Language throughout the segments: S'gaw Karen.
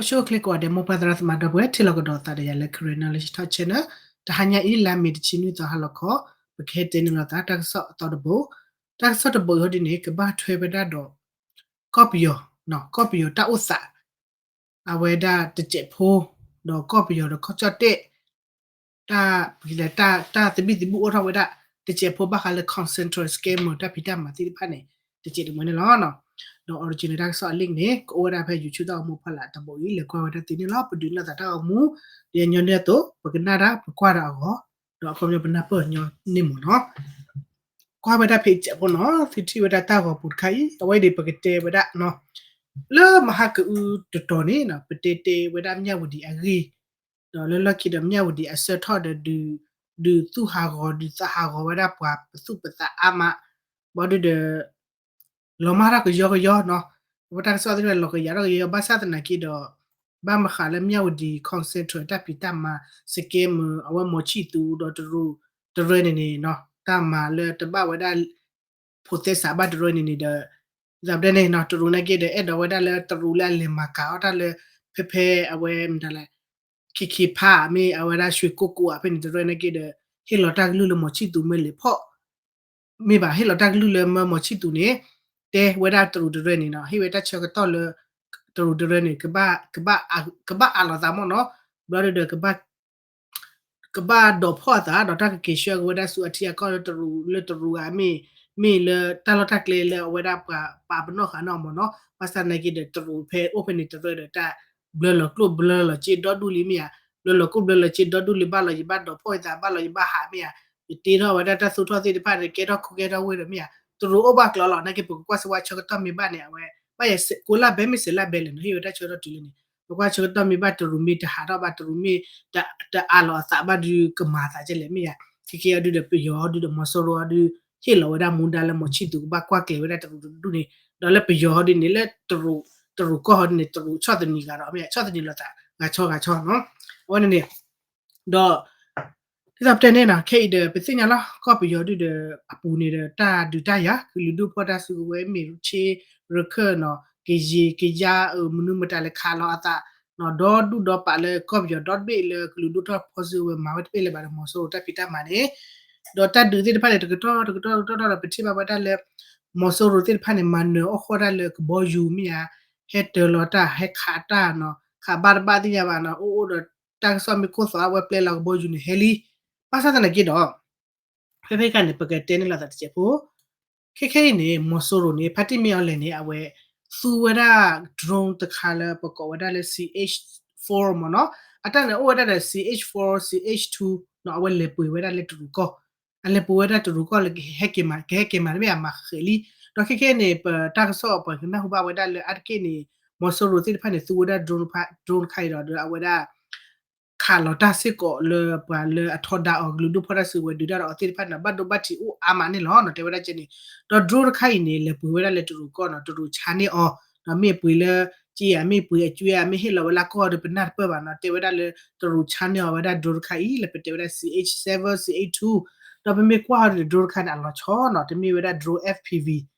အိၣ်ဆူၣ်အိၣ်ချ့ကိးဂၤဒဲး မိၢ်ပၢ်သရၣ်သမါဒီပုၢ်ဝဲၢ် ထံၣ်လိာ်ကဒီးသးဒီးယၤလၢ Karen Knowledge Talk Channel တဟါညါအံၤ လါမ့ၤတဆံနွံသီဟါလီၤခီ ပကဟဲတဲန့ၢ်လိာ်သးတၢ်ကစီၣ်အသီတဘိ, တၢ်ကစီၣ်တဘိအံၤဟီဒ်န့ၣ် ကဘၣ်ထွဲဝဲဒၣ်ဒီး ကီၢ်ပယီၤ, ကီၢ်ပယီၤတၢ်အိၣ်သး အဝဲဒၣ်တစဲးဖိ ဒီးကီၢ်ပယီၤဒီးကီၢ်ကၠီၣ်တဲၣ် တၢ် တၢ်သဘံၣ်သဘုၣ်အိၣ်ထီၣ်ဝဲဒၣ် တစဲးဖိဘၣ်ဃးလၢ call center scammer တၢ်ဖံးတၢ်မၤသ့ၣ်တဖၣ်န့ၣ် တစဲးတမှဲန့ၣ်လီၤ. ဒီး original တၢ်ကစီၣ်အ link န့ၣ် ကအိၣ်ဝဲဒၣ်ဖဲ YouTube တၢ်အိၣ်မူဖီလာ်တဘိအံၤ လဲၤကွၢ်ဝဲဒၣ်သ့န့ၣ်လီၤ. ပဒုးနၢ်သးတၢ်အိၣ်မူ ဒ်အညီနုၢ်အသိး ပကနၣ်တၢ်ပကွၢ်တၢ်အဂီၢ် ဒီးအခီပညီပနၢ်ပၢၢ်ညီန့ၣ်မ့ၢ်နီၤ ကွၢ်ဝဲဒၣ်ဖဲအံၤတစဲးဖိနီၤ သုထံၣ်ဝဲဒၣ်တၢ်ဂီၤပူၤတခါအံၤ အဝဲအံၤန့ၣ် ပကတဲဝဲဒၣ် လၢမဟါကအုတတီၤန့ၣ် ပတဲတဲဝဲဒၣ်မၠၣ်ဝတံၤအဂ့ၢ် ဒီးလၢလီၢ်ခံဒီးမၠၣ်ဝတံၤအဆၢထီၣ်ဒီး ဒုးသူၣ်ဟးဂီၤ ဒုးသးဟးဂီၤဝဲဒၣ်ပှၤပသူၣ်ပသးအါမး ဘၣ်ဒုးဒီး လီၤမၢ်ထီၣ်ကယီကယီနီၤ အဝဲတၢ်ကစီၣ်သ့ၣ်တဖၣ်လီၤကယၤထီၣ်ကယီကယီ ဘၣ်ဆၣ်သနာ်က့ဒီး ဘၣ်မဟါလၢမၠၣ်ဝတံၤ call center တၢ်ဖံးတၢ်မၤ scammer အဝဲမီၤဆံၣ်သူးဒီးတရူးတရၢန့ၣ်န့ၣ် တၢ်မၤလၢတဘၣ်ဝဲဒၣ် ဖိးသဲစးဘၣ်တရၢန့ၣ်န့ၣ်ဒီး ဒ်သိးပတဲန့ၣ်နီၤ တရူးနာ်က့ဒီး အဲၣ်ဒိးဝဲဒၣ်လၢတရူးလၢအလဲၤမၤကၤအီၣ်တၢ်လၢ ဖဲဖဲအဝဲမတၤလဲၣ် ခ့ခ့ဖါမ့ၢ် အဝဲဒၣ် ရွှေကုက္ကို ဖဲန့ၣ်တရၢနာ်က့ဒီး ဟ့ၣ်လီၤတၢ်ကလုၢ်လၢမီၤဆံၣ်သူးမ့ၢ်လဲၤဖီၣ် မ့ၢ်ဘၣ် ဟ့ၣ်လီၤတၢ်ကလုၢ်လၢမၢမီၤဆံၣ်သူးန့ၣ် တဲဝဲဒၣ်တရူးတရၢန့ၣ်နီၤ ဟ့ၣ်ဝဲတၢ်ဆၢကတီၢ်လၢ တရူးတရၢန့ၣ် ကဘၣ်အးလီၤသးမ့ၢ်နီၤ ဘျီဒီး ကဘၣ်ဒိးဖီၣ်အသးဒီးတၢ်ကက့ၤဆှၢက့ၤဝဲဒၣ်ဆူအထံအကီၢ်လၢတရူး လၢတရူးဂၤမ့ၢ် မ့ၢ်လၢတၢ်လီၢ်တၢ်ကျဲလၢအဝဲဒၣ်ပှၤပာ်ပနီၣ်ဃာ်နီၢ်မ့ၢ်နီၤ ဘၣ်ဆၣ်သနာ်က့ဒီးတရူးဖဲအိၣ်ဖဲန့ၣ်တရၢဒီးတၢ် ဘျၢလီၤကျိၣ်ဘျၢလီၤစ့ဒီဒူၣ်လံမ့ၢ်ဧါ ဘျၢလီၤကျိၣ်ဘျၢလီၤစ့ဒီဒူၣ်လံ ဘၣ်လီၤယဘၣ်ဒိးဖီၣ်အသး ဘၣ်လီၤယဘၣ်ဟးမ့ၢ်ဧါ ယတ့ထီၣ်ဝဲဒၣ်တၢ်သူၣ်ထီၣ်သ့ၣ်တဖၣ်ဒီး ကဲထီၣ်ခိကဲထီၣ်ဝ့ၢ်ဒီးမ့ၢ်ဧါ တရူးအိၣ်ဘၣ်ကျီလီၤ နာ်က့ပကကွၢ်စ့ၢ်ဝဲဆၢကတီၢ်မ့ၢ်ဘၣ်န့ၣ် အဝဲ ဘၣ်ယဲၢ်ကိးလါဘဲမ့ၢ်စဲးလါဘဲလဲၣ်နီၤ ဟ့ၣ်ဝဲတၢ်ဆၢကတီၢ်တုၤလၢန့ၣ် ပကွၢ်ဆၢကတီၢ်မ့ၢ်ဘၣ်တရူးမ့ၢ်တဟးထီၣ်ဘၣ် တရူးမ့ၢ် တအးလီၤအသးဘၣ်ဒုးကမၤအသးကဲလဲၣ်မ့ၢ်ဧါ ခဲကဲအီၤဒုးဒီးပယီၤအီၤဒုးဒီးမီၤစိရိၤအီၤဒုး ဟ့ၣ်လီၤဝဲဒၣ်မူဒါလၢမီၤဆံၣ်သူးကဘၣ်ကွၢ်ကျဲၤဝဲဒၣ်တရူးတဒူၣ်န့ၣ် ဒီးလၢပယီၤအီၤဒုးန့ၣ် လၢတရူး တရူးကီၢ်အီၤဒုးန့ၣ် တရူးဆီၣ်သနံးဂၤဒီးမ့ၢ် ဆီၣ်သနံးလိာ်သးဂၤဆီဂၤဆီနီၤ အဝဲန့ၣ်န့ၣ် ဒီး ဒ်သိးပတဲန့ၣ်နီၤ ခဲအံၤဒီး ပသ့ၣ်ညါလီၤ ကီၢ်ပယီၤဒုးဒီး အပူၤန့ၣ်ဒီး တၢ်ဒုးတၢ်ယၤ ကလုာ်ဒူၣ်ဖီၣ်တၢ်စုကဝဲၤ မ့ၢ်ရူၣ်ဆ့ ရခၢၣ်နီၤ ကယံာ်ကယါ မနုၤမတၤလဲၣ်ခးလီၤအသး ဒီဒူၣ်ဒီပာ်လၢကီၢ်ပယီၤဒီတဘ့ၣ်လၢကလုာ်ဒူၣ်ထီၣ်ဖီၣ်စုကဝဲၤမၤဝဲတဘ့ၣ်လၢၤဘၣ်ဒီး မီၤစိရိၤတၢ်ဖံးတၢ်မၤန့ၣ် ဒီးတၢ်ဒုးသ့ၣ်တဖၣ်န့ၣ် တကတီၢ်တကတီၢ်တကတီၢ်ဒီး ပထံၣ်ဘၣ်ဝဲဒၣ်လၢ မီၤစိရိၤသ့ၣ်တဖၣ်န့ၣ် မၤနၢၤအီၣ်ဃီၣ်ဒၣ်လၢကဘီယူၤမ့ၢ်ဧါ ဟဲတၢၤလီၤတၢ် ဟဲခးတၢ်နီၤ ခးဘၣ်တဘၣ်သ့ၣ်ညါဘၣ်နီၤ အိၣ်အိၣ်ဒီးတၢ်ကစီၣ်မ့ၢ်ခိၣ်သီအဝဲပျဲလီၤကဘီယူၤန့ၣ်ဟဲလံ ဘၣ်ဆၣ်သနာ်က့ဒီး ဖဲဖဲခါန့ၣ် ပကတဲန့ၢ်လိာ်သးတစဲးဖိ ခဲခဲအံၤန့ၣ် မီၤစိရိၤန့ၣ် ဖါတံၢ်မ့ၢ်အီၤလဲၣ်န့ၣ် အဝဲ သူဝဲဒၣ် drone တခါလၢပကိးဝဲဒၣ်လၢ C H four မ့ၢ်နီၤ အတၢ်န့ၣ်အိၣ်ဝဲဒၣ်ဒီး C H four C H two နီၤ အဝဲလဲၤပှ့ၤဝဲဒၣ်လၢတရူးကီၢ် အလဲၤပှ့ၤဝဲဒၣ်တရူးကီၢ်လၢကဟဲက့ၤမၤ ကဟဲက့ၤမၤတမ့ၢ်အမၤဃဲၤလံ ဒီးခဲခဲန့ၣ် ပတၢ်ကစီၣ်ပှၤကနၢ်ဟူဘၣ်ဝဲဒၣ်လၢအါတက့ၢ်န့ၣ် မီၤစိရိၤသ့ၣ်တဖၣ်န့ၣ် သူဝဲဒၣ် drone တခါအံၤဒီး အဝဲဒၣ် ခးလီၤတၢ်စ့ၢ်ကီးလၢပှၤလၢအထီဒါအီၤ ကလုာ်ဒူၣ်ဖီၣ်တၢ်စုကဝဲၤဒုးတၢ်ဒီးအီၤသ့ၣ်တဖၣ်န့ၣ် ဘၣ်ဒိဘၣ်ထံးအိၣ်အါမးန့ၣ်လီၤနီၤ တဲဝဲဒၣ်ကဲန့ၣ် ဒီး drone တခါအံၤန့ၣ် လဲၤပှ့ၤဝဲဒၣ်လၢတရူးကီၢ်နီၤ တရူးဆါန့ၢ်အီၤ ဒီးမ့ၢ်ပှ့ၤလၢ က့ယၤ မ့ၢ်ပှ့ၤအကွဲ မ့ၢ်ဟ့ၣ်လီၤဝဲလၢကီၢ်ဒီးပနၢ်တပၢၢ်ဘၣ်နီၤ တဲဝဲဒၣ်လၢ တရူးဆါန့ၢ်အီၤဝဲဒၣ် drone တခါအံၤ လၢပတဲဝဲဒၣ် C H seven C H two ဒီးပမ့ၢ်ကွၢ်အီၤဒီး drone တခါန့ၣ် အလီၤဆီနီၤ တမ့ၢ်ဝဲဒၣ် drone F P V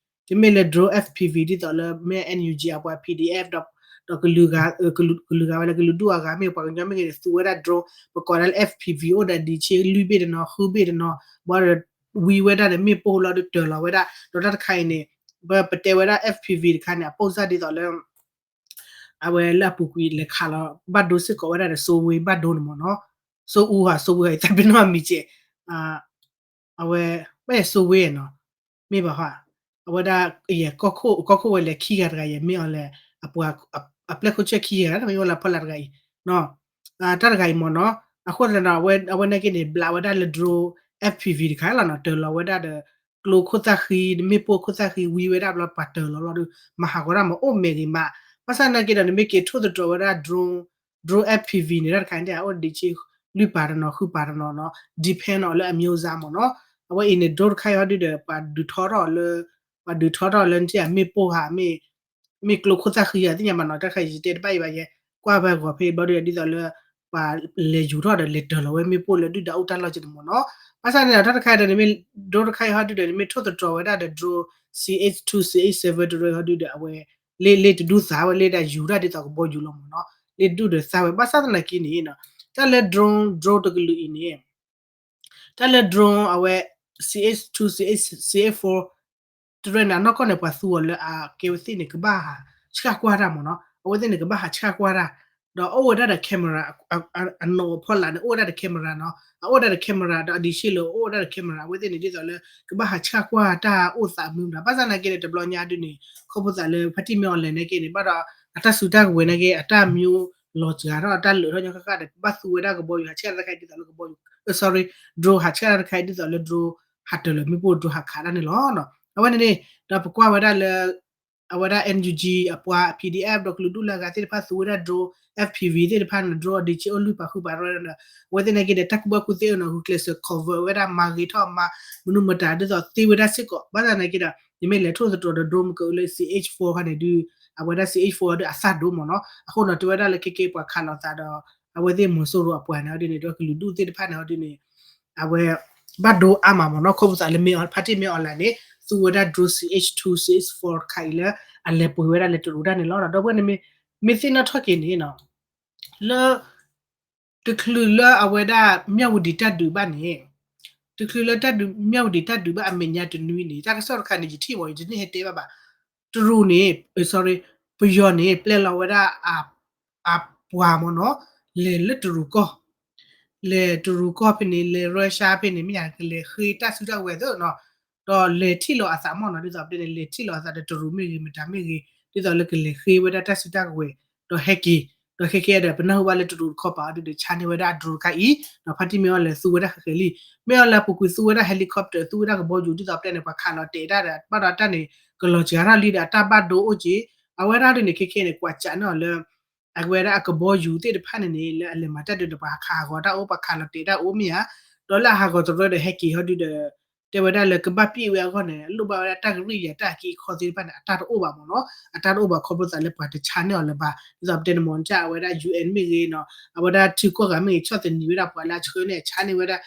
တမ့ၢ်လၢ drone F P V ဒ်သိးလၢမ့ၢ် N U G အပှၤ P D F ဒီး ဒီးကလုာ်ဂၤ ကလုာ်ဂၤဝဲလၢကလုာ်ဒူၣ်အဂၤမ့ၢ်ပှၤကညီမ့ၢ်ဂ့ၤန့ၣ် သူဝဲဒၣ် drone ပကိးဒၣ်လၢ F P V အိၣ်ဒီးဒံးဆ့လွံၢ်ဘ့ၣ်တနီၤ ဃုဘ့ၣ်တနီၤ ဘၣ်ဒီး ဝံဝဲဒၣ်န့ၣ် မ့ၣ်ပိၢ်လီၤဒီးတၢၤလီၤဝဲဒၣ် ဒီးတၢ်တခါအံၤန့ၣ် ပပတဲဝဲဒၣ် F P V တခါန့ၣ် အပိၢ်စၢ်ဒ်သိးလၢ အဝဲလၢအပူၤကွံာ်လဲၤခးလီၤ ဘၣ်ဒိစ့ၢ်ကီးဝဲဒၣ်ဒီး စိဝ့ဘၣ်ဒိန့ၣ်မ့ၢ်နီၤ စိအူဟး စိဝ့ဟး ယသးပ့ၤနီၣ်အမံၤကဲး အဝဲ ဘၣ်ယဲၢ်စိဝ့နီၤ မ့ၢ်ဘၣ်ဟီ အဝဲဒၣ်ယဲၢ်ကီၢ်ခိၣ် ကီၢ်ခိၣ်ဝဲလဲၤခံဂၤတဂၤ ယဲၢ်မ့ၢ်အီၤလဲၣ် အပှၤ အပျဲၢ်ခိၣ်ဆၢၣ်ခံဂၤ တမ့ၢ်ဝဲလၢဖီလာ်တဂၤအံၤ တၢ်တဂၤအံၤမ့ၢ်နီၤ အဃိသတးဒီး အဝဲန့ၣ်က့န့ၣ် ဘျးဝဲဒၣ်လၢ drone F P V တခါလီၤနီၤ တၢၤလီၤဝဲဒၣ်ဒီး ကျိခိၣ်သၣ်ဃံ မ့ၣ်ပိၢ်ခိၣ်သၣ်ဃံဝံဝဲဒၣ်ဘျီ ပှၤတၢၤလီၤလီၤဒီး မၤဟးဂီၤတၢ်မၤအိၣ်မဲာ်ဂ့ၤမး ဘၣ်ဆၣ်နာ်က့ဒီး နမ့ၢ်က့ၤထိၣ်သတြီၤဝဲဒၣ် drone drone F P V န့ၣ် တၢ်တခါန့ၣ် အိၣ်ဒံးဆ့ လွံၢ်ပၤတနီၤ ဃုပၤတနီၤနီၤ depend on လၢအမျိုးအစားမ့ၢ်နီၤ အဝဲအံၤန့ၣ် drone တခါအံၤဟီဒုဒီး ပှၤဒုးထီထီၣ်လၢ ပှၤဒုးထီထီၣ်လၢနထံၣ်ဧါ မ့ၣ်ပိၢ်ဧါ မ့ၢ်ကျိခိၣ်သၣ်ဃံဧါ သ့ၣ်ညါဘၣ်နီၤ တၢ်တခါအံၤယတဲတဘၣ်အံၤဘၣ်ယဲ ကွၢ်ဖဲဂီၤဖဲဘျီဒီး ဒ်သိးလၢ ပှၤလဲၤယူၤထီၣ်ဒီးလဲၤတၢၤလီၤဝဲမ့ၣ်ပိၢ်လၢဒုၣ်ဒါအိၣ်တၢ်လီၢ်က့န့ၣ်မ့ၢ်နီၤ ဘၣ်ဆၣ်န့ၣ်ဒီး တၢ်တခါအံၤဒီးနမ့ၢ် drone တခါအံၤဟီဒုဒီး နမ့ၢ်ထိၣ်သတြီၤဝဲဒၣ်ဒီး drone C H two C H seven drone ဟီဒုဒီး အဝဲ လ့လ့တဒူသးဝဲလ့ဒၣ်ယူၤတၢ်ဒ်သိးကဘီယူၤလီၤမ့ၢ်နီၤ ဒူၣ်ဒီးသါဝဲ ဘၣ်ဆၣ်သနာ်က့န့ၣ် တၢ်လၢ drone drone တကလုာ်အံၤန့ၣ် တၢ်လၢ drone အဝဲ C H two C H four တရဲန့ၣ် အနီၢ်ကီၢ်န့ၣ် ပှၤသူအီၤလၢအကဲဝဲသ့ၣ်န့ၣ် ကဘၣ်ဟးဆှၣ်ကွၢ်တၢ်မ့ၢ်နီၤ, အဝဲသ့ၣ်န့ၣ် ကဘၣ်ဟးဆှၣ်ကွၢ်တၢ်, ဒီးအိၣ်ဝဲဒၣ်ဒီး camera အနီၢ်ဖီလာ်န့ၣ် အိၣ်ဝဲဒၣ်ဒီး camera နီၤ, အအိၣ်ဝဲဒၣ်ဒီး camera ဒီးအဒံးဆ့ၣ်လၢအိၣ်ဝဲဒၣ်ဒီး camera အဝဲသ့ၣ်န့ၣ် ဒ်သိးလၢ ကဘၣ်ဟးဆှၣ်ကွၢ်တၢ်အိၣ်သးမုာ်မတၤ ဘၣ်ဆၣ်သနာ်က့ဒီး တဘျီညါဒုန့ၣ် ခီဖျိသးလၢ ဖါတံၢ်မ့ၢ်အီၤလဲၣ်နာ်က့န့ၣ် ဘၣ်ဒီးအတၢ်စုတၢ်ကဝဲၤနာ်က့ အတၢ်မံၤလီၤစှၤထီၣ် အတၢ်လၢာ်ထီၣ်ညီဃၣ်ဃၣ်ဒီး ကဘၣ်သူဝဲဒၣ်ကဘီယူၤ ဟးဆှၣ်တၢ်တခါအံၤဒ်သိးလၢကဘီယူၤ sorry drone ဟးဆှၣ်တၢ်တခါအံၤဒ်သိးလၢ drone ဟးတၢၤလီၤမ့ၣ်ပိၢ် drone ဟးခးတၢ်န့ၣ်လီၤ. အဝဲန့ၣ်န့ၣ် ဒီးပကွၢ်ဝဲဒၣ်လၢ အဝဲဒၣ် N U G အပှၤ P D F ဒီးကလုာ်ဒူၣ်လၢအဂၤသ့ၣ်တဖၣ်သူဝဲဒၣ် drone F P V သ့ၣ်တဖၣ်န့ၣ် drone အဒံးဆ့ၣ်အိၣ်လွံၢ်ပာ်ဃုပာ်ရဲဒီး အဝဲသ့ၣ်နာ်က့ဒီး တၢ်ကူၣ်ဘၣ်ကူၣ်သ့အနီၤ ဂုာ်ကျဲးစၢး cover ဝဲဒၣ် မၤဂ့ၤထီၣ်မၤ မနုၤမတၤဒ်သိးသ့ဝဲဒၣ်စ့ၢ်ကီး ဘၣ်ဆၣ်သနာ်က့ဒီး ယမ့ၢ်လဲၤထိၣ်သတြီၤဒီး drone မ့ၢ်ကအိၣ်လၢ C H four ခါန့ၣ်ဒု အဝဲဒၣ် C H four ဒုအသၣ်ဒိၣ်မ့ၢ်နီၤ အဃိနီၤ တဲဝဲဒၣ်လၢခဲက့ပှၤခးလိာ်သးဒီး အဝဲသ့ၣ်မီၤစိရိၤအပှၤန့ၣ်ဒ်န့ၣ် ဒီးကလုာ်ဒူၣ်သ့ၣ်တဖၣ်န့ၣ်ဒ်န့ၣ် အဝဲ ဘၣ်ဒိအါမးမ့ၢ်နီၤ ခီဖျိသးလၢ ဖါတံၢ်မ့ၢ်အီၤလဲၣ်န့ၣ် သူဝဲဒၣ် drone C H two C H four တခါအံၤလၢ အလဲၤပှ့ၤဝဲဒၣ်လၢတရူးတၢ်န့ၣ်လီၤ. ဒီးအဝဲန့ၣ် မ့ၢ်သ့ၣ်နီၣ်ထီၣ်က့ၤန့ၣ် လၢ တချုးလၢအဝဲဒၣ် မၠၣ်ဝတံၤတၢ်ဒုးဘၣ်န့ၣ် တချုးလၢတၢ်ဒုး မၠၣ်ဝတံၤတၢ်ဒုးဘၣ်အမဲာ်ညါတနွံန့ၣ် တၢ်ကစီၣ်တခါန့ၣ် ယထံၣ်မ့ၢ် ယတန့ၢ်ဟဲတဲဘၣ်ဘၣ် တရူးန့ၣ် sorry ပယီၤန့ၣ် ပျဲလီၤဝဲဒၣ် အပှၤမ့ၢ်နီၤ လဲၤလၢတရူးကီၢ် လဲၤတရူးကီၢ်ဖဲန့ၣ် လဲၤ Russia ဖဲန့ၣ် မ့ၢ်ယကလဲၤဃ့တၢ်စုတၢ်ကဝဲၤသ့နီၤ ဒီးလဲၤထံၣ်လီၤအသးမ့ၢ်နီၤ ဒ်သိးပတဲန့ၣ် လဲၤထံၣ်လီၤအသးဒီးတရူးမ့ၢ်ဂ့ၤ မတၤမ့ၢ်ဂ့ၤ ဒ်သိးလၢကလဲၤဃ့ဝဲဒၣ်တၢ်စုတၢ်ကဝဲၤ ဒီးဟဲက့ၤ ဒီးခဲကဲဒီး ပနၢ်ဟူဘၣ်လၢတရူးတခီပၤအီၤဒုဒီး ဆါန့ၢ်ဝဲဒၣ် drone တခါအံၤ ဒီးဖါတံၢ်မ့ၢ်အီၤလဲၣ်သူဝဲဒၣ်ဃဲးဃဲးလံ မ့ၢ်အီၤလဲၣ်ပူၤကွံာ်သူဝဲဒၣ် helicopter သူဝဲဒၣ်ကဘီယူၤ ဒ်သိးပတဲန့ၣ် ပှၤခးလီၤတဲာ်တၢ်ဒီး ဘၣ်ဒီးတၢ်န့ၣ် ကလီၤစှၤထီၣ်လံဒီး အတၢ်ဘၣ်ဒိအိၣ်က့ၤ အဝဲဒၣ်ဒ်န့ၣ် ခဲကဲန့ၣ် ကွၢ်စးန့ၢ်အီၤလၢ အဝဲဒၣ်အကဘီယူၤသ့ၣ်တဖၣ်န့ၣ်န့ၣ် လၢအလဲၤမၤတၢ်ဒုးဒီး ပှၤဟးဂီၤတၢ်အိၣ် ပှၤခးလီၤတဲာ်တၢ်အိၣ်မ့ၢ်ဧါ, ဒီးလၢအဟးဂီၤတရၢဒီးဟဲက့ၤဟီဒုဒီး တဲဝဲဒၣ်လၢကဘၣ်ပံၣ်ဝဲအဂီၢ်န့ၣ် လိၣ်ဘၣ်ဝဲဒၣ်တၢ်ကရံၣ်ယၤတၢ်အက့အခီသ့ၣ်တဖၣ်န့ၣ် အတၢ်တအိၣ်ဘၣ်မ့ၢ်နီၤ, အတၢ်တအိၣ်ဘၣ်ခီဖျိသးလၢပှၤတဆါန့ၢ်အီၤလၢၤဘၣ်, ဒ်သိးပတဲန့ၣ်မ့ၢ် အဝဲဒၣ် U N မ့ၢ်ဂ့ၤနီၤ, အဝဲဒၣ်ထံကီၢ်ဂၤမ့ၢ်ဂ့ၤ ဆီၣ်သနံးဝဲဒၣ်ပှၤလၢအဆှၢန့ၢ်အဆါန့ၢ်ဝဲဒၣ်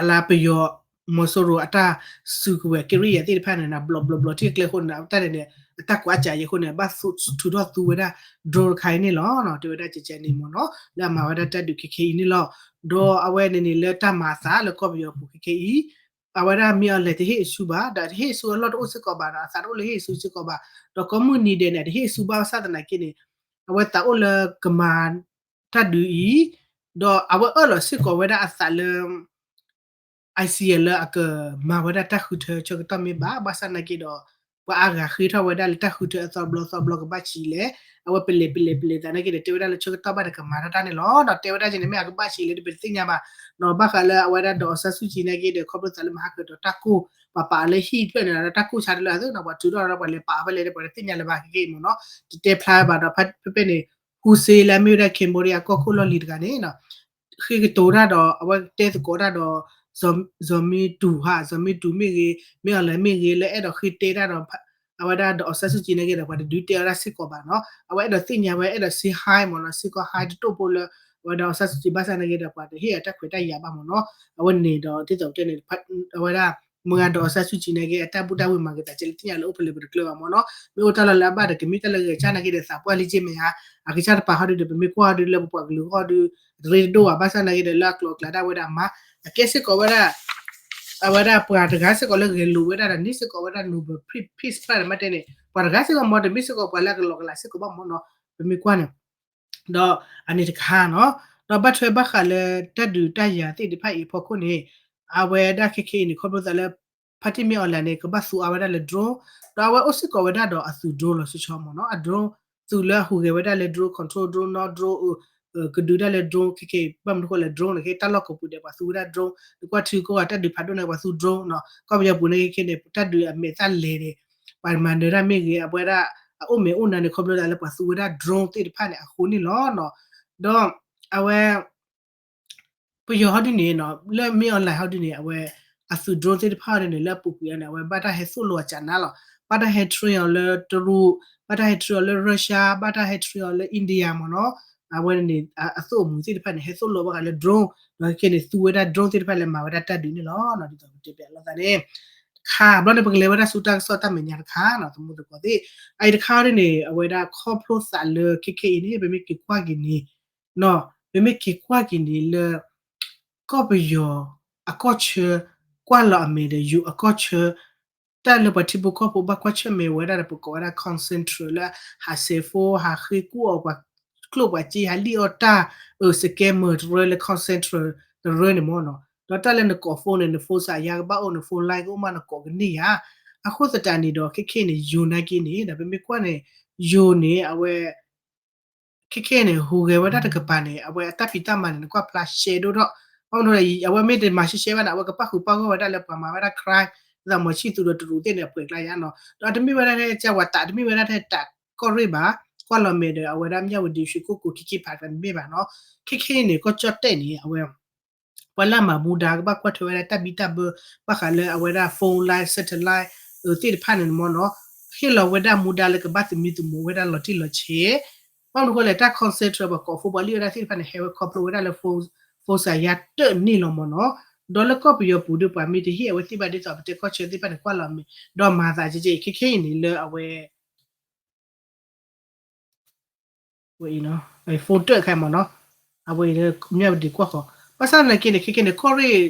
အလါပယီၤ မီၤစိရိၤအတၢ်စုကဝဲၤကရံၣ်ယၤသ့ၣ်တဖၣ်န့ၣ် ဘျီဘျီဘျီထံၣ်ကျဲအဃိန့ၣ် အတၢ်န့ၣ်န့ၣ် အတၢ်ကွၢ်စးယံၤအဃိန့ၣ် ဘၣ်ထုးထီၣ်သူဝဲဒၣ် drone တခါအံၤန့ၣ်လီၤ. တဲဝဲဒၣ်ကဲကဲန့ၣ်မ့ၢ်နီၤ လၢအမၤဝဲဒၣ်တၢ်ဒုးခဲခဲအံၤန့ၣ်လီၤ. ဒီးအဝဲန့ၣ်န့ၣ်လၢတၢ်မၤအသးလၢကီၢ်ပယီၤပူၤခဲခဲအံၤ အဝဲဒၣ်မ့ၢ်အီၤလဲၣ်တဟ့ၣ်အဆူဘၣ် ဒီးတဟ့ၣ်အဆူအလီၢ်တအိၣ်စ့ၢ်ကီးဘၣ်ဒီး အသးတအိၣ်လၢဟ့ၣ်အဆူစ့ၢ်ကီးဘၣ်, ဒီးကိးမုၢ်နံၤဒဲးန့ၣ် တဟ့ၣ်အဆူဘၣ်ဘၣ်ဆၣ်သနာ်က့န့ၣ် အဝဲသးအိၣ်လၢကမၤ တၢ်ဒုးအံၤ, ဒီးအဝဲအၢၣ်လီၤစ့ၢ်ကီးဝဲဒၣ်အသးလၢ I C L လၢအကမၤဝဲဒၣ်တၢ်ဃုထၢဆၢကတီၢ်မ့ၢ်ဘၣ်, ဘၣ်ဆၣ်သနာ်က့ဒီး ပှၤအါဂၤဃ့ထီၣ်ဝဲဒၣ်လၢတၢ်ဃုထၢအသီတဘျီသီတဘျီကဘၣ်ဆံးလဲၣ်, အဝဲပလဲၤပလဲၤပလဲၤသးနာ်က့ဒီး တဲဝဲဒၣ်လၢဆၢကတီၢ်ဘၣ်ဒီးကမၤထီၣ်တၢ်န့ၣ်လီၤ. ဒီးတဲဝဲဒၣ်ကဲန့ၣ် မ့ၢ်အကဘၣ်ဆံးလဲၣ်ဒီး ပတသ့ၣ်ညါဘၣ်, ဒီးဘၣ်ဃးလၢအဝဲဒၣ်ဒီး အောင်ဆန်းစုကြည် နာ်က့ဒီး ခီဖျိသးလၢမၤဟးကၢၤဒီးတၢ်ကိၢ် ပှၤပာ်အီၤလၢဟံၣ်တဖျၢၣ်န့ၣ်ဒီး တၢ်ကိၢ်ဆါတလၢအသိးနီၤ ပှၤထုးထီၣ်ဒီးပှၤလဲၤပာ်အီၤဖဲလဲၣ်ဒီး ပှၤတသ့ၣ်ညါလၢၤဘၣ် ခဲကဲအံၤမ့ၢ်နီၤ, တတဲဖျါဘၣ်ဒီး ဖဲဖဲန့ၣ် ဟူစ့လၢအမ့ၢ်ဝဲဒၣ် Cambodia ကီၢ်ခိၣ်လီၢ်လံၤတဂၤန့ၣ် ဃ့ကတိၤတၢ်ဒီး အဝဲတဲသကိးတၢ်ဒီး စီၤမ့တူၤဟါ စီၤမ့တူၤမ့ၢ်ဂ့ၤ မ့ၢ်အီၤလဲၣ်မ့ၢ်ဂ့ၤ လၢအဲၣ်ဒိးဃ့တဲတၢ်ဒီး အဝဲဒၣ်ဒီး အောင်ဆန်းစုကြည် နာ်က့ဒီး ပှၤတဒုးတဲအီၤတၢ်စ့ၢ်ကီးဘၣ်နီၤ, အဝဲအဲၣ်ဒိးသ့ၣ်ညါဝဲ အဲၣ်ဒိး say hi မ့ၢ်နီၤ, စ့ၢ်ကီး hi တတိၢ်ဖိလၢ အဝဲဒၣ် အောင်ဆန်းစုကြည် ဘၣ်ဆၣ်နာ်က့ဒီး ပှၤတဟ့ၣ်အတၢ်ခွဲးတၢ်ယာ်ဘၣ်မ့ၢ်နီၤ, အဝဲန့ၣ်ဒီး ဒ်သိးပတဲန့ၣ် အဝဲဒၣ် မုၢ်ဂၤဒီး အောင်ဆန်းစုကြည် နာ်က့ အတၢ်ဘူၣ်တၢ်ဝံၤမၤက့ၤသးကဲလၢသ့ၣ်ညါလၢအိၣ်ဖဲလဲၣ်ပတကျၢၤဘၣ်မ့ၢ်နီၤ, မ့ၢ်အိၣ်တၢ်လီၢ်လၢအဘၣ်ဒီး ကမ့ၢ်တၢ်လၢဂဲၤဆၢနာ်က့ဒီး သးပှၢ်လံက့မ့ၢ်ဧါ, အကစၢ်တပာ်ဟီဒုဒီး ပမ့ၢ်ကွၢ်ဟီဒုလၢပပှၤကလုာ်ဟီဒု တရ့တဒိၣ်ဘၣ် ဘၣ်ဆၣ်နာ်က့ဒီး လၢအကျိၤအကျဲဒၣ်ဝဲဒၣ်မး အကဲစ့ၢ်ကီးဝဲဒၣ် အဝဲဒၣ်ပှၤတဂၤစ့ၢ်ကီးလၢဂဲၤလိာ်ဝဲဒၣ်ဒီး န့ၢ်စ့ၢ်ကီးဝဲဒၣ် Nobel Peace Prize မ့ၢ်တဲန့ၣ် ပှၤတဂၤစ့ၢ်ကီးမ့ၢ် တမ့ၢ်စ့ၢ်ကီးပှၤလၢအကလီၤကလးစ့ၢ်ကီးဘၣ်မ့ၢ်နီၤ, ပမ့ၢ်ကွၢ်န့ၣ် ဒီးအန့ၣ်တခါနီၤ, ဒီးဘၣ်ထွဲဘၣ်ဃးလၢတၢ်ဒုးတၢ်ယၤသ့ၣ်တဖၣ်အံၤအဖီခိၣ်န့ၣ် အဝဲဒၣ်ခဲခဲအံၤန့ၣ် ခီဖျိသးလၢ ဖါတံၢ်မ့ၢ်အီၤလဲၣ်န့ၣ် ကဘၣ်သူအါဝဲဒၣ်လၢ drone, ဒီးအဝဲအိၣ်စ့ၢ်ကီးဝဲဒၣ်ဒီးအသုး drone လီၤဆီဆီမ့ၢ်နီၤ, အ drone သုးလၢအဟူးဂဲၤဝဲဒၣ်လၢ drone control drone နီၤ drone ကဒုးတၢ်လၢ drone ခဲခဲအံၤ ဘၣ်မနုၤဃိလဲၣ် drone န့ၣ် ခဲတၢ်လီၢ်ကပူၤဒဲး ပှၤသူဝဲဒၣ် drone, နကွၢ်ထံကီၢ်ဂၤတၢ်ဒုးဖးဒိၣ်န့ၣ် ပှၤသူ drone နီၤ, ကီၢ်ပယီၤပူၤန့ၣ်ခဲခဲန့ၣ် တၢ်ဒုးအမဲာ်သၣ်လဲၤန့ၣ် ပှၤမၤနၢၤတၢ်မ့ၢ်ဂ့ၤ အဝဲဒၣ် အအိၣ်မဲာ်အိၣ်နါန့ၣ် ခီဖျိသးလၢပှၤသူဝဲဒၣ် drone သ့ၣ်တဖၣ်န့ၣ် အဃိန့ၣ်လီၤနီၤ, ဒီးအဝဲ ပယီၤဟီဒုန့ၣ်နီၤ လၢမ့ၢ်အီၤလဲၣ်ဟီဒုန့ၣ် အဝဲ အသုး drone သ့ၣ်တဖၣ်ဟီဒုန့ၣ် လၢအပူၤကွံာ်အီၤန့ၣ် အဝဲဘၣ်တၢ်ဟဲသိၣ်လိအီၤကၠးနါလီၤ, ဘၣ်တၢ်ဟဲ train အီၤလၢတရူး, ဘၣ်တၢ်ဟဲ train အီၤလၢ Russia, ဘၣ်တၢ်ဟဲ train အီၤလၢ India မ့ၢ်နီၤ, အဝဲန့ၣ် အသုးအမူးသ့ၣ်တဖၣ်န့ၣ် ဟဲသိၣ်လိဘၣ်ဃးလၢ drone, ဒီးခဲခဲန့ၣ် သူဝဲဒၣ် drone သ့ၣ်တဖၣ်လၢမၤဝဲဒၣ်တၢ်ဒုးန့ၣ်လီၤ, ဒ်သိးပတဲပျးလိာ်သးန့ၣ် ခါဘျီန့ၣ် ပကလဲၤဝဲဒၣ်ဆူတၢ်ကစီၣ်တၢ်မဲာ်ညါတခါနီၤ သမူသကိးသ့ၣ်, အအံၤတခါအံၤန့ၣ် အဝဲဒၣ်ခီဖျိသးလၢခဲခဲအံၤန့ၣ် ပမ့ၢ်က့ၤကွၢ်က့ၤန့ၣ် ပမ့ၢ်က့ၤကွၢ်က့ၤန့ၣ်လၢ ကီၢ်ပယီၤအကီၢ်ဆၢ ကွၢ်လီၤအမဲာ်ဒီးယိၤအကီၢ်ဆၢ တၢ်လၢပှၤထံဖိကီၢ်ဖိဘၣ်ကွၢ်ဆၢၣ်မဲာ်ဝဲဒၣ်ဒီး ပကိးဝဲဒၣ် concentrate လၢ ဟးစဲးဖိ ဟးဃ့ကူၣ်အီၣ်ပှၤကျိၣ်ပှၤစ့ ဟးလံၣ်အီၣ်တၢ် အၢ scammer တရၢလၢ concentrate တရၢန့ၣ်မ့ၢ်နီၤ, ဒီးတၢ်လၢနကိး phone န့ၣ် န phone စးယါကဘၣ်အိၣ် န phone line ကအိၣ်မး နကိးကန့ၢ်ယါ, အဃိသတးန့ၣ်ဒီး ခဲခဲအံၤန့ၣ် ယိၤနာ်က့န့ၣ် ဒီးပမ့ၢ်ကွၢ်န့ၣ် ယိၤန့ၣ် အဝဲ ခဲခဲအံၤန့ၣ် ဟူးဂဲၤဝဲဒၣ်တကပၤန့ၣ် အဝဲအတၢ်ဖံးတၢ်မၤန့ၣ် နကွၢ်ဖျါရှဲဒိၣ်ထီၣ်, ဘၣ်မနုၤအဝဲမ့ၢ်တမၤရှဲရှဲဘၣ်န့ၣ် အဝဲကပၣ်ဃုာ်ပၣ်ဂီၢ်ဝဲဒၣ်လၢပှၤမၤဝဲဒၣ် crime ဒ်သိးမီၤဆံၣ်သူဒီးတရူးသ့ၣ်န့ၣ် အပှဲၤကျါယါနီၤ, ဒီးတမ့ၢ်ဝဲဒၣ်ထဲကဝၤတး တမ့ၢ်ဝဲဒၣ်ထဲတးကီၢ်ရ့ၣ်ဘၣ်, ကွၢ်လီၤမဲာ်ဒီးအဝဲဒၣ်မၠၣ်ဝတံၤ ရွှေကုက္ကို ခံခံဖးတမ့ၢ်ဘၣ်နီၤ, ခဲခဲအံၤန့ၣ် ကီၢ်ကၠီၣ်တဲၣ်န့ၣ် အဝဲ ပှၤလၢအမၤမူဒါကဘၣ်ကွၢ်ထွဲဝဲဒၣ်တၢ်ဘံၣ်တၢ်ဘၢ ဘၣ်ဃးလၢအဝဲဒၣ် phone line satellite အၢ သ့ၣ်တဖၣ်န့ၣ်မ့ၢ်နီၤ, ဟ့ၣ်လီၤဝဲဒၣ်မူဒါလၢကဘၣ်သမံသမိးဝဲဒၣ်လီၤတံၢ်လီၤဆဲး, ဘၣ်မနုၤဃိလဲၣ် တၢ် concentrate ပှၤကိး phone ပှၤလံၣ်ဝဲဒၣ်သ့ၣ်တဖၣ်န့ၣ် ဟဲဝဲခီဖျိဝဲဒၣ်လၢ phone စးယါတၢၢ်န့ၣ်လီၤမ့ၢ်နီၤ, ဒီးလၢကီၢ်ပယီၤပူၤဒီးပှၤမ့ၢ်တဟ့ၣ်အဝဲသ့ၣ်ဘၣ်ဒ်သိးပတဲကီၢ်ဆၢသ့ၣ်တဖၣ်န့ၣ် ကွၢ်လီၤမဲာ် ဒီးမၤသးကဲကဲအံၤ ခဲခဲအံၤန့ၣ်လၢအဝဲ phone တၢၣ်ခါမ့ၢ်နီၤ, အဝဲမ့ၢ်ဝဲဒၣ်ကွၢ်ဃီၤ, ဘၣ်ဆၣ်သနာ်က့န့ၣ် ခဲခဲန့ၣ် ကီၢ်ရ့ၣ်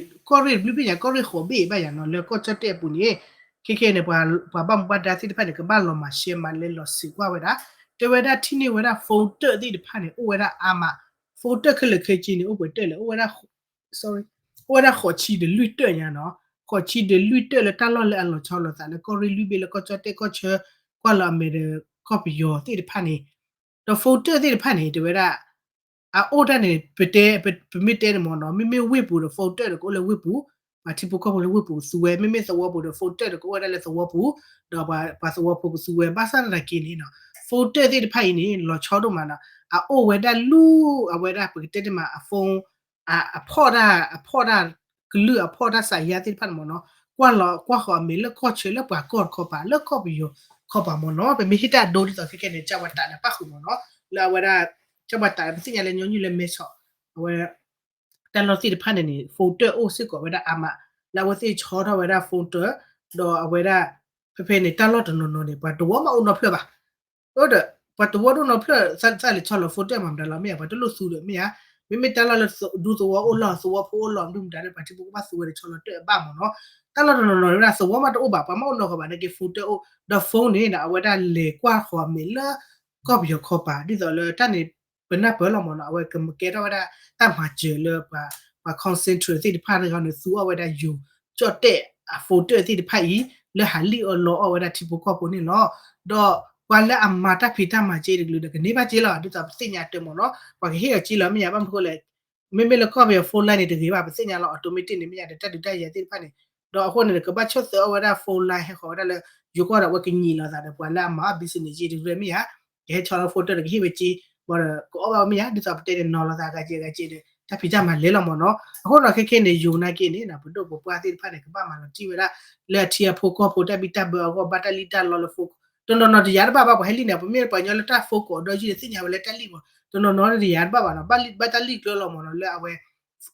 တဘျုးဘ့ၣ်ညါ ကီၢ်ရ့ၣ်ဃိးဘ့ၣ်ဘၣ်ယါနီၤ လၢကီၢ်ကၠီၣ်တဲၣ်အပူၤန့ၣ်, ခဲခဲန့ၣ် ပှၤဘၣ်မူဘၣ်ဒါသ့ၣ်တဖၣ်န့ၣ် ကဘၣ်လီၤမၤရှဲမၤလဲလီၤစံးကွၢ်ဝဲဒၣ်, တဲဝဲဒၣ်ထံၣ်န့ၢ်ဝဲဒၣ် phone တၢၣ်သ့ၣ်တဖၣ်န့ၣ် အိၣ်ဝဲဒၣ်အါမး, phone တၢၣ်ခဲလၢာ်ခဲဆ့န့ၣ် အိၣ်ပှဲၤတၢၣ်လဲၣ် အိၣ်ဝဲဒၣ် sorry, အိၣ်ဝဲဒၣ်ဃိးဆံဒီးလွံၢ်တၢၣ်ညါနီၤ, ဃိးဆံဒီးလွံၢ်တၢၣ်လၢတၢ်လီၢ်လၢအလီၤဆီလိာ်သးလၢကီၢ်ရ့ၣ်လွံၢ်ဘ့ၣ်လၢကီၢ်ကၠီၣ်တဲၣ်ကီၢ်ဆၢ ကွၢ်လီၤအမဲာ်ဒီးကီၢ်ပယီၤသ့ၣ်တဖၣ်န့ၣ်, ဒီး phone တၢၣ်သ့ၣ်တဖၣ်န့ၣ် တဲဝဲဒၣ် အအိၣ်တၢ်န့ၣ် ပတဲ ပမ့ၢ်တဲန့ၣ်မ့ၢ်နီၤ မ့မ့ၢ်ဝ့ၢ်ပူၤဒီး phone တၢၣ်ဒီးကအိၣ်လၢဝ့ၢ်ပူၤ, ပှၤထံဖိကီၢ်ဖိလၢဝ့ၢ်ပူၤကသူဝဲ, မ့မ့ၢ်သဝီပူၤဒီး phone တၢၣ်ဒီးကအိၣ်ဝဲဒၣ်လၢသဝီပူၤ, ဒီးပှၤသဝီဖိကသူဝဲ, ဘၣ်ဆၣ်သနာ်က့န့ၣ်နီၤ phone တၢၣ်သ့ၣ်တဖၣ်အံၤန့ၣ် လီၤဆီဒိၣ်မးနီၤ, အအိၣ်ဝဲဒၣ်လူ အဝဲဒၣ်ပကတဲတ့ၢ်မး အ phone အဖီၣ်တၢ် အဖီၣ်တၢ်ကလုၢ် အဖီၣ်တၢ်စးယါသ့ၣ်တဖၣ်န့ၣ်မ့ၢ်နီၤ, ကွၢ်လီၤကွၢ်ဃီၤအမဲာ်လၢကီၢ်ဆၢလၢပှၤကီၢ်တခီပၤ လၢကီၢ်ပယီၤခီပၤမ့ၢ်နီၤ, ပမ့ၢ်ဟ့ၣ်တၢ်ဒိဒ်သိးခဲခဲန့ၣ် ကၢ်ပှၤတးဒီးပၣ်ဃုာ်မ့ၢ်နီၤ, လၢအဝဲဒၣ် ကၢ်ပှၤတးဒီးပသ့ၣ်ညါလၢညီနုၢ်လၢမဲဆီး အဝဲ တၢ်လီၢ်သ့ၣ်တဖၣ်န့ၣ်န့ၣ် phone တၢၣ်အိၣ်စ့ၢ်ကီးဝဲဒၣ်အါမး, လၢအဝဲသ့ၣ်ဆီထီၣ်ဝဲဒၣ် phone တၢၣ်, ဒီးအဝဲဒၣ် ဖဲဖဲန့ၣ် တၢ်လီၢ်တနီၤနီၤန့ၣ် ပှၤတဝီမးအိၣ်နီတဖျၢၣ်ဘၣ်, အိၣ်ဒီး ပှၤတဝီတအိၣ်နီတဖျၢၣ် သးလဲၤဆီလီၤ phone တၢၣ်မၤမတၤလီၤ မ့ၢ်ဧါ, ပှၤတလိၣ်သူဒီးမ့ၢ်ဧါ, မ့မ့ၢ်တၢ်လီၢ်လၢဒူသဝီအိၣ်လီၤ သဝီဖိအိၣ်လီၤ မနုၤမတၤလၢပှၤထံဖိကီၢ်ဖိဘၣ်သူဝဲဒီးဆီလီၤတၢၣ်အဘၣ်မ့ၢ်နီၤ, တၢ်လီၢ်တနီၤနီၤန့ၣ်ဝဲဒၣ် သဝီမးတအိၣ်ဘၣ် ပှၤမးအိၣ်နီတဂၤဘၣ် နာ်က့ phone တၢၣ်အိၣ်, ဒီး phone န့ၣ် အဝဲဒၣ်လဲၤကွၢ်ဃီၤမဲာ်လၢ ကီၢ်ပယီၤခီပၤ ဒ်သိးလၢတၢ်န့ၣ် ပနၢ်ပၢၢ်လီၤမ့ၢ်နီၤ, အဝဲကကဲထီၣ်ဝဲဒၣ်တၢ်မၤစၢၤလၢပှၤ ပှၤ concentrate သ့ၣ်တဖၣ်တဂၤန့ၣ် သူအီၣ်ဝဲဒၣ်ယိၤကၠီၣ်တဲၣ်အ phone တၢၣ်သ့ၣ်တဖၣ်အံၤ လၢဟးလံၣ်အီၣ်လီအီၣ်ဝဲဒၣ်ထံဖိကီၢ်ဖိန့ၣ်လီၤ. ဒီးပှၤလၢအမၤတၢ်ဖံးတၢ်မၤစ့တကလုာ်ဒီး ကန့ၢ်ဘၣ်စ့လီၤ ဒ်သိးပသ့ၣ်ညါတၢ်မ့ၢ်နီၤ, ပှၤကဟ့ၣ်အီၤစ့လီၤ မ့ၢ်ဧါ, ဘၣ်မနုၤဃိလဲၣ် မ့မ့ၢ်လၢကီၢ်ပယီၤ phone line န့ၣ်တဂ့ၤဘၣ် ပသ့ၣ်ညါလီၤ automatic န့ၣ် မ့ၢ်ဧါ, ဒီးတၢ်ဒုးတၢ်ယၤသ့ၣ်တဖၣ်န့ၣ်, ဒီးအဃိန့ၣ် ကဘၣ်ဆီၣ်သၢအီၣ်ဝဲဒၣ် phone line ဟဲဃီၤဝဲဒၣ်လၢ ယိၤကီၢ်ဒီး အဝဲကညံးလိာ်သးဒီး ပှၤလၢအမၤအီၣ် business စ့တရၢမ့ၢ်ဧါ, ကဟဲဆီလီၤ phone တၢၣ်ဒီး ကဟ့ၣ်ဝဲစ့ ဘၣ်ဒီး ကအီၣ်ဘၣ်ဝဲမ့ၢ်ဧါ, ဒ်သိးပတဲန့ၣ် နီၤလိာ်သးဂၤက့ၤဂၤက့ၤဒီး တၢ်ဖံးတၢ်မၤလဲၤလီၤမ့ၢ်နီၤ. အဃိဒီးခဲခဲန့ၣ် ယိၤနာ်က့န့ၣ် ပဒိၣ်ပပှၢ်သ့ၣ်တဖၣ်န့ၣ် ကဘၣ်မၤလီၤတံၢ်ဝဲဒၣ် လၢအထံအဖိကီၢ်ဖိတၢ်ဘံၣ်တၢ်ဘၢအဂီၢ် ဘၣ်တၢ်လံၣ်တၢ်လီလၢ phone တနီၤနီၤတယာ်တဘၣ်ဘၣ် ပှၤဟဲလံၣ်န့ၣ် ပမ့ၢ်ပှၤကညီလၢတၢ် phone ကိးဒီးယုၢ်န့ၣ် သ့ၣ်ညါဝဲလၢတၢ်လံၣ်မ့ၢ် တနီၤနီၤတယာ်တဘၣ်ဘၣ်နီၤ, ဘၣ်တၢ်လံၣ်ကျၢလီၤမ့ၢ်နီၤ လၢအဝဲ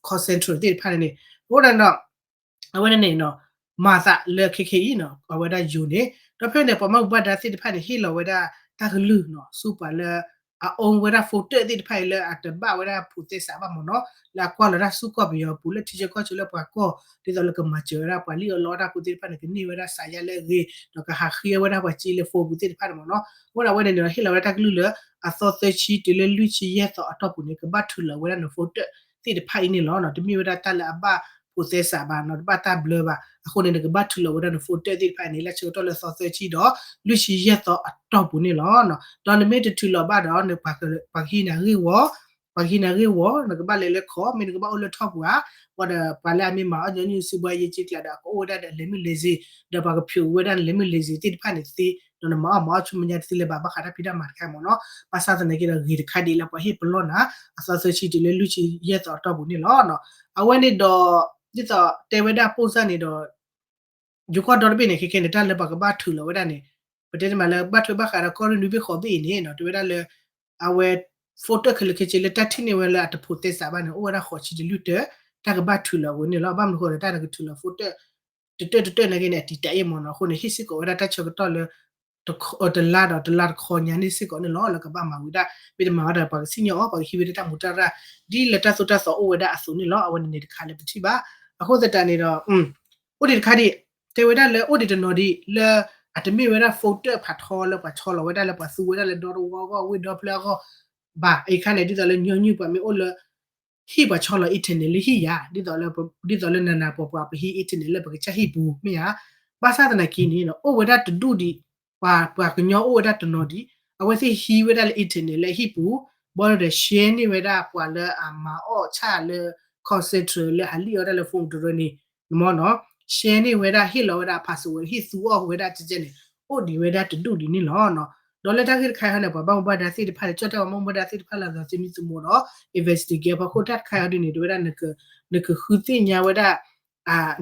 concentrate သ့ၣ်တဖၣ်န့ၣ်န့ၣ်, အဃိဒီး အဝဲန့ၣ်န့ၣ်နီၤ, မၤသးလၢခဲခဲအံၤနီၤ အဝဲဒၣ်ယိၤန့ၣ် ဒီးဖဲန့ၣ် ပှၤဘၣ်မူဘၣ်ဒါသ့ၣ်တဖၣ်န့ၣ် ဟ့ၣ်လီၤဝဲဒၣ်တၢ်ကလုၢ်နီၤ ဆူပှၤလၢ အ own ဝဲဒၣ် phone တၢၣ်သ့ၣ်တဖၣ်အံၤလၢအတဘၣ်ဝဲဒၣ်ဖိးသဲစးဘၣ်မ့ၢ်နီၤ, လၢအကွၢ်လီၤတၢ်ဆူကီၢ်ပယီၤပူၤလၢထံဆၢကီၢ်ဆၢလၢပှၤကီၢ် ဒ်သိးလၢကမၤစၢၤဝဲဒၣ်ပှၤလံၣ်အီၣ်လီအီၣ်တၢ်ဖိသ့ၣ်တဖၣ်န့ၣ် ကန့ၢ်ဝဲဒၣ်စးယါလၢအဂ့ၤ ဒီးကဟးဃ့ဝဲဒၣ်ပှၤစ့လၢ phone ပူၤသ့ၣ်တဖၣ်န့ၣ်မ့ၢ်နီၤ, အဃိဒီးအဝဲန့ၣ်န့ၣ် ဟ့ၣ်လီၤဝဲဒၣ်တၢ်ကလုၢ်လၢ အသီသၢဆံတုၤလၢလွံၢ်ဆံယဲၢ်သီအတီၢ်ပူၤန့ၣ် ကဘၣ်ထုးလီၤဝဲဒၣ်န phone တၢၣ်သ့ၣ်တဖၣ်အံၤန့ၣ်လီၤ. တမ့ၢ်ဝဲဒၣ်တၢ်လၢအဘၣ်ဖိးသဲစးဘၣ်နီၤ တဘၣ်တၢ်ဘျၢဘၣ် အဃိန့ၣ် နကဘၣ်ထုးလီၤဝဲဒၣ်န phone တၢၣ်သ့ၣ်တဖၣ်အံၤန့ၣ် လၢဆၢကတီၢ်လၢသီသၢဆံဒီးလွံၢ်ဆံယဲၢ်သီအတီၢ်ပူၤန့ၣ်လီၤ. ဒီးနမ့ၢ်တထုးလီၤဘၣ်ဒီး ပှၤကဟံးနၤဂ့ၢ်ဝီ ပှၤကဟံးနၤဂ့ၢ်ဝီ နကဘၣ်လဲၤလၢခီၣ် မ့ၢ်နကဘၣ်အိၣ်လၢထီၣ်ပူၤဧါ, ဝံၤဒီးပှၤလၢအမ့ၢ်မၤအီၣ်ညီနုၢ်စုဘှါယ့က့ကျးဒီး အကအိၣ်ဝဲဒၣ်ဒီးအလဲၤမုၢ်လဲၤဆ့ ဒီးပှၤကဖျိးဝဲဒၣ်နလဲၤမုၢ်လဲၤဆ့သ့ၣ်တဖၣ်န့ၣ်သ့ ဒီးနမၤအီၣ်မၤအီၣ်ဆူမဲာ်ညါတသ့လၢၤဘၣ် ဘၣ်ဃးတၢ်ဖံးတၢ်မၤတခါမ့ၢ်နီၤ, ဘၣ်ဆၣ်သနာ်က့ဒီးဂ့ၤတခါဒ်လၢပှၤဟ့ၣ်ပလီၢ်နၤ အသီသၢဆံတုၤလၢလွံၢ်ဆံယဲၢ်သီအတီၢ်ပူၤန့ၣ်လီၤ. အဝဲန့ၣ်ဒီး ဒ်သိးတဲဝဲဒၣ်ပိၢ်စၢ်န့ၣ်ဒီး ယိၤကီၢ်ဒီတဘ့ၣ်န့ၣ် ခဲခဲန့ၣ် တၢ်လၢပှၤကဘၣ်ထုးလီၤဝဲဒၣ်န့ၣ် ပတဲတမးလၢဘၣ်ထွဲဘၣ်ဃးဒီးကီၢ်ရ့ၣ်နွံဘ့ၣ်ဃိးဘ့ၣ်အံၤန့ၣ် တဲဝဲဒၣ်လၢ အဝဲ phone တၢၣ်ခဲလၢာ်ခဲဆ့လၢတၢ်ထံၣ်န့ၢ်ဝဲလၢအတဖိးသဲစးဘၣ်န့ၣ် အိၣ်ဝဲဒၣ်ဃိးဆံတလွံၢ်တၢၢ် တၢ်ကဘၣ်ထုးလီၤအဂီၢ်န့ၣ်လီၤ. ဘၣ်မနုၤဃိဒီး တၢ်နကထုးလီၤ phone တၢၣ် တတၢၢ်တတၢၢ်နာ်က့န့ၣ် အတံာ်တာ်အ့ၣ်မ့ၢ်နီၤ. အဃိန့ၣ် ဟ့ၣ်စ့ၢ်ကီးဝဲဒၣ်တၢ်ဆၢကတီၢ်လၢ တလါဒီးတလါတခီညါန့ၣ်စ့ၢ်ကီးန့ၣ်လီၤ လၢကဘၣ်မၤဝံၤဒၣ် မ့ၢ်တမၤဝဲဒီးပှၤကစံၣ်ညီၣ်အီၤ ပှၤကဟံးဝဲဒၣ်တၢ်မူးတၢ်ရၢ် ဒ်လၢတၢ်သိၣ်တၢ်သီအိၣ်ဝဲဒၣ်အသိးန့ၣ်လီၤ. အဝဲန့ၣ်န့ၣ်တခါလၢပထံၣ်ဘၣ်. အဃိသတးန့ၣ်ဒီး အိၣ်ဒံးတခါဒံး တဲဝဲဒၣ်လၢအိၣ်ဒံးတနီၤဒံးလၢ အတမ့ၢ်ဝဲဒၣ်ဖိတၢၣ်ဖးထီလၢပှၤဆီလီၤဝဲဒၣ်လၢပှၤသူဝဲဒၣ်လၢဒီတဝီအဂီၢ် ဝ့ၢ်ဒီဖျၢၣ်အဂီၢ်ဘၣ်. အံၤခါန့ၣ် ဒ်သိးလၢညီနုၢ်ပှၤမ့ၢ်အိၣ်လၢ ဟ့ၣ်ပှၤဆီလီၤ internet လၢဟံၣ်ယၤ ဒ်သိးလၢ ဒ်သိးလၢနၤနၤပှၤပှၤပဟံး internet လၢပကစၢ်ဟံၣ်ပူၤ မ့ၢ်ဧါ. ဘၣ်ဆၣ်သနာ်က့န့ၣ် အိၣ်ဝဲဒၣ်တဒူၣ်ဒံး ပှၤ ပှၤကညီအိၣ်ဝဲဒၣ်တနီၤဒံး အဝဲသ့ၣ်ဟံးဝဲဒၣ်လၢ internet လၢအဟံၣ်ပူၤ ဘၣ်ဒီး share န့ၢ်ဝဲဒၣ်ပှၤလၢအမၤအီၣ်ဆၣ်လၢ call center လၢဟးလံၣ်အီၣ်တၢ်လၢ phone တရၢန့ၣ် နမ့ၢ်နီၤ share န့ၢ်ဝဲဒၣ် ဟ့ၣ်လီၤဝဲဒၣ် password ဟ့ၣ်သူအီၣ်ဝဲဒၣ်ကဲကဲန့ၣ် အိၣ်ဒံးဝဲဒၣ်တဒူၣ်ဒံးန့ၣ်လီၤ. ဒီးလၢတၢ်ဂ့ၢ်တခါအံၤန့ၣ် ပှၤဘၣ်မူဘၣ်ဒါသ့ၣ်တဖၣ်န့ၣ် ကၠီၣ်တဲၣ်ပှၤဘၣ်မူဘၣ်ဒါသ့ၣ်တဖၣ်လၢအဂၤသမံသမိးဒီး investigate ဖီခိၣ်တၢ်တခါအံၤဒ်န့ၣ် တဲဝဲဒၣ် နကဃုသ့ၣ်ညါဝဲဒၣ်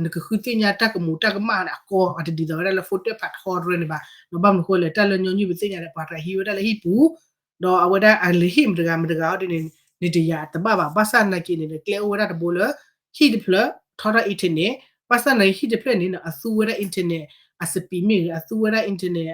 နကဃုသ့ၣ်ညါတၢ်ကမူးတၢ်ကမၣ်န့ၣ် အကီအတဒ်သိးဝဲဒၣ်လၢ ဖိတၢၣ်ဖးထီတရၢန့ၣ်ဘၣ်. ဒီးဘၣ်မနုၤအဃိလဲၣ် တၢ်လၢညီနုၢ်ပသ့ၣ်ညါဒီး ပှၤတဂၤဟံးဝဲဒၣ်လၢဟံၣ်ပူၤ ဒီးအဝဲဒၣ်အလဲၤဟ့ၣ်မတၤတဂၤမတၤတဂၤအီၤဒ်န့ၣ် န့ၣ်တယာ်တဘၣ်ဘၣ်. ဘၣ်ဆၣ်သနာ်က့န့ၣ်ဒီး ကျဲအိၣ်ဝဲဒၣ်တဘိလၢ ဟံၣ်တဖျၢၣ် ထီထီၣ် internet ဘၣ်ဆၣ်သနာ်က့ဟံၣ်တဖျၢၣ်န့ၣ် အသူဝဲဒၣ် internet အ speed မ့ၢ်ဂ့ၤ အသူဝဲဒၣ် internet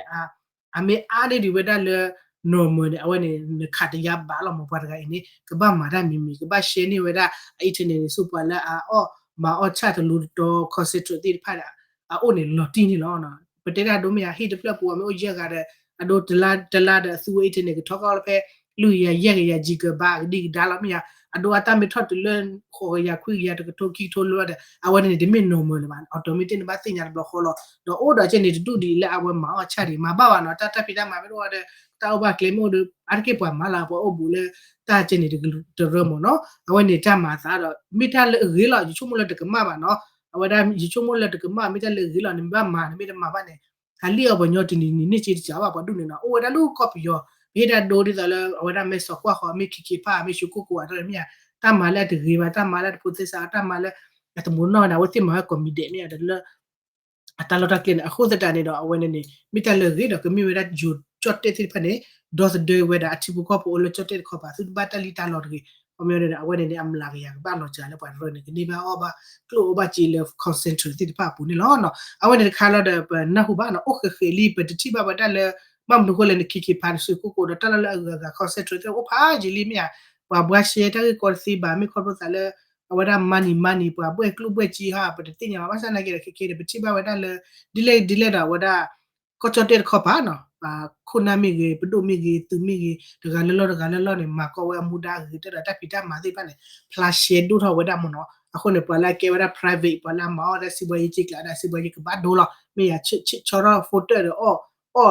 အမ့ၢ်အါန့ၢ်ဒံးဝဲဒၣ်လၢ normal န့ၣ် အဝဲန့ၣ် နခးတယါဘၣ်လီၤမး ပှၤတဂၤအံၤန့ၣ် ကဘၣ်မၤတၢ်မံၤမံၤ ကဘၣ် share န့ၢ်ဝဲဒၣ်အ internet န့ၣ် ဆူပှၤလၢအအီၣ်မၤအီၣ်ဆၣ်တလူတတီၤ call center သ့ၣ်တဖၣ်ဒီး အအိၣ်န့ၣ်လီၤတံၢ်န့ၣ်လီၤ. ပတဲတၢ်ဒိမ့ၢ်ဧါ ဟံၣ်တဖျၢၣ်ပူၤအမ့ၢ်အိၣ်ယဲၢ်ဂၤဒီး အဒိတလါဒီးအသူဝဲ internet ကထီၣ်ကီၢ်လၢဖဲ လွံၢ်ကယၤယဲၢ်ကယၤ gigabyte အကဒံကဒါလီၤမ့ၢ်ဧါ. အဒိအတၢ်မ့ၢ်ထီၣ်တုၤလၢ ဃိးကယၤခွံကယၤ တကထိခံကထိလၢဒီး အဝဲန့ၣ်န့ၣ် တမ့ၢ် normal လၢၤဘၣ် automatic န့ၣ် ဘၣ်သ့ၣ်ညါတဘျီဃီလီၤ. ဒီးအိၣ်ဒီးကဲန့ၣ်တဒူၣ်ဒံးလၢအဝဲမၤအီၣ်ဆၣ်ဒံး မၤဘၣ်ဘၣ်နီၤ တၢ်ဖံးတၢ်မၤမ့ၢ်တအိၣ်ဒီး တၢ်အိၣ်ဘၣ်ကျဲမ့ၢ်အိၣ်ဒီး အါတက့ၢ်ပှၤမၤလၢပှၤအိၣ်ဘူးလၢ တၢ်ကဲန့ၣ်တရၢမးနီၤ အဝဲန့ၣ်တၢ်မၤအသးဒီး မ့ၢ်တၢ်လၢအဂ့ၤလီၤ ယဆိကမိၣ်လၢတကမၣ်ဘၣ်နီၤ အဝဲဒၣ်ယဆိကမိၣ်လၢတကမၣ် မ့ၢ်တၢ်လၢအဂ့ၤလီၤ နမ့ၢ်ဘၣ်မၤ နမ့ၢ်တမၤဘၣ်န့ၣ် ဟးလံၣ်အီၣ်ပှၤညီတနံၤနံၤန့ၣ်က့တစှၤဘၣ် ပှၤဒူၣ်န့ၣ်နီၤ အိၣ်ဝဲဒၣ်လၢကီၢ်ပယီၤ ပဟ့ၣ်တၢ်ဒိဒ်သိးလၢ အဝဲဒၣ်မဲဆီးကွၢ်ဃီ မ့ၢ်ခံခံဖၣ် မ့ၢ်ၡူကိၣ်ကိးဂၤတမ့ၢ်ဧါ တၢ်မၤလၢအတဂ့ၤဘၣ် တၢ်မၤလၢအတဖိသ့စး တၢ်မၤလၢ အတမိၢ်နီၢ်န့ၣ် အဝဲသ့ၣ်မၤဝဲကိးမံၤဒဲးမ့ၢ်ဧါ ဒီးလၢ အတၢ်လီၢ်တၢ်ကျဲန့ၣ် အဃိသတးန့ၣ်ဒီး အဝဲန့ၣ်န့ၣ် မ့ၢ်တၢ်လၢအဂ့ၤဒီး ကမ့ၢ်ဝဲဒၣ်ယိၤကၠီၣ်တဲၣ်သ့ၣ်တဖၣ်န့ၣ် ဒီသဒၢဝဲဒၣ်အထံဖိကီၢ်ဖိအိၣ်လၢကၠီၣ်တဲၣ်တခီပၤ သုတဘၣ်တၢ်လံၣ်တၢ်လီတဂ့ၤ ခီပညီန့ၣ်ဒီး အဝဲန့ၣ်န့ၣ် အမျးကယၤကဘၣ်လီၤစှၤလၢပှၤတရၢန့ၣ် ကန့ၢ်ဘၣ်အီၣ်ဘၣ် ကျိၣ်အိၣ်ဘၣ်စ့လၢ call center သ့ၣ်တဖၣ်အပူၤန့ၣ်လီၤ. အဝဲန့ၣ်တခါလီၤဒီး ပနၢ်ဟူဘၣ်နီၤ အိၣ်ဃဲးဃဲးလံ ပတထံၣ်ဘၣ်ဝဲဒၣ်လၢ ဘၣ်မနုၤအဃိလဲၣ် နခံခံဖၣ် နၡူကိၣ်ကိးဒီး တၢ်လီၢ်လၢအဂၤဂၤ call center သ့ၣ်အိၣ်ဖးယံာ်လံမ့ၢ်ဧါ ပှၤဘှါရှဲ တၢ်ဂ့ၢ်ကီတသ့ဘၣ် မ့ၢ်ခီဖျိသးလၢ အဝဲဒၣ် money money ပှၤဘှဲၣ်ကျိၣ်ဘှဲၣ်စ့ဟါ ပတသ့ၣ်ညါဘၣ် ဘၣ်ဆၣ်သနာ်က့ဒီး ခဲခဲဒီး ပထံၣ်ဘၣ်ဝဲဒၣ်လၢ ဒ်လဲၣ်ဒ်လဲၣ်ဒီး အဝဲဒၣ် ကီၢ်ကၠီၣ်တဲၣ်တခီပၤနီၤ ခိၣ်နၢ်မ့ၢ်ဂ့ၤ ပဒိၣ်မ့ၢ်ဂ့ၤ သုးမ့ၢ်ဂ့ၤ တဂၤလၢလီၢ်တဂၤလၢလီၢ်န့ၣ် မၤကီဝဲအမူဒါအဂ့ၤကတၢၢ်ဒီး တၢ်ဖံးတၢ်မၤသ့ၣ်တဖၣ်န့ၣ် ဖျါရှဲဒိၣ်ထီၣ်ဝဲဒၣ်မ့ၢ်နီၤ အဃိန့ၣ် ပှၤလၢအကဲဝဲဒၣ် private ပှၤလၢအမၤအီၣ်ဝဲဒၣ်စံးဘှါယံၤက့ကျးဒၣ် စံးဘှါယံၤကဘၣ်ဒိလီၤ မ့ၢ်ယၤ ဆီထီၣ် phone တၢၣ်ဒီးအီၣ်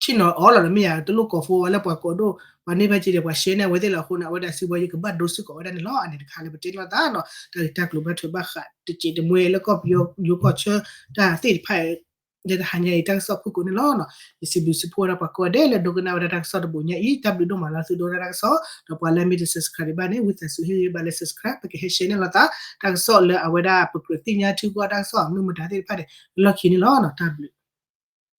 အီၣ် ဆ့ၣ်နီၤအီၣ်လီၤဒီး မ့ၢ်ယၤ တလိၣ်ကိး phone ဝဲလၢပှၤကိးဒိၣ် ပှၤန့ၢ်ဘၣ်က့ဒီး ပှၤရှဲန့ၢ်အဝဲသ့ၣ်လီၤအဃိန့ၣ် အဝဲဒၣ်စံးဘှါယံၤကဘၣ်ဒိစ့ၢ်ကီးဝဲဒၣ်န့ၣ်လီၤ. အန့ၣ်တခါလၢပတဲလိာ်သးနီၤ တၢ်ဂ့ၢ်တၢ်ကျိၤဘၣ်ထွဲဘၣ်ဃး တစဲးတမှဲလၢကီၢ်ပယီၤကီၢ်ဆၢ တၢ်သ့ၣ်တဖၣ် လၢတဟါညါအံၤ တၢ်ကစီၣ်ဖုၣ်ကိာ်န့ၣ်လီၤ. ယစံးဘျုးစံးဖှိၣ်ဝဲဒၣ်ပှၤကိးဂၤဒဲးလၢဒိကနၣ်ဝဲဒၣ်တၢ်ကစီၣ်တဘိညါအံၤ တၢ်ဘျုးဒိၣ်မးလၢသုဒိကနၣ်တၢ်ကစီၣ် ဒီးပှၤလၢအမ့ၢ်တ subscribe ဘၣ်န့ၣ် ဝံသးစူၤဟ့ၣ်ဂံၢ်ဘါလၢ subscribe ပကဟဲ share န့ၢ်လိာ်သး တၢ်ကစီၣ်လၢအဝဲဒၣ်ပကြၢးသ့ၣ်ညါထုကီၢ်တၢ်ကစီၣ်မနုၤမတၤသ့ၣ်တဖၣ်န့ၣ် လီၢ်ခံန့ၣ်လီၤ. တၢ်ဘျုး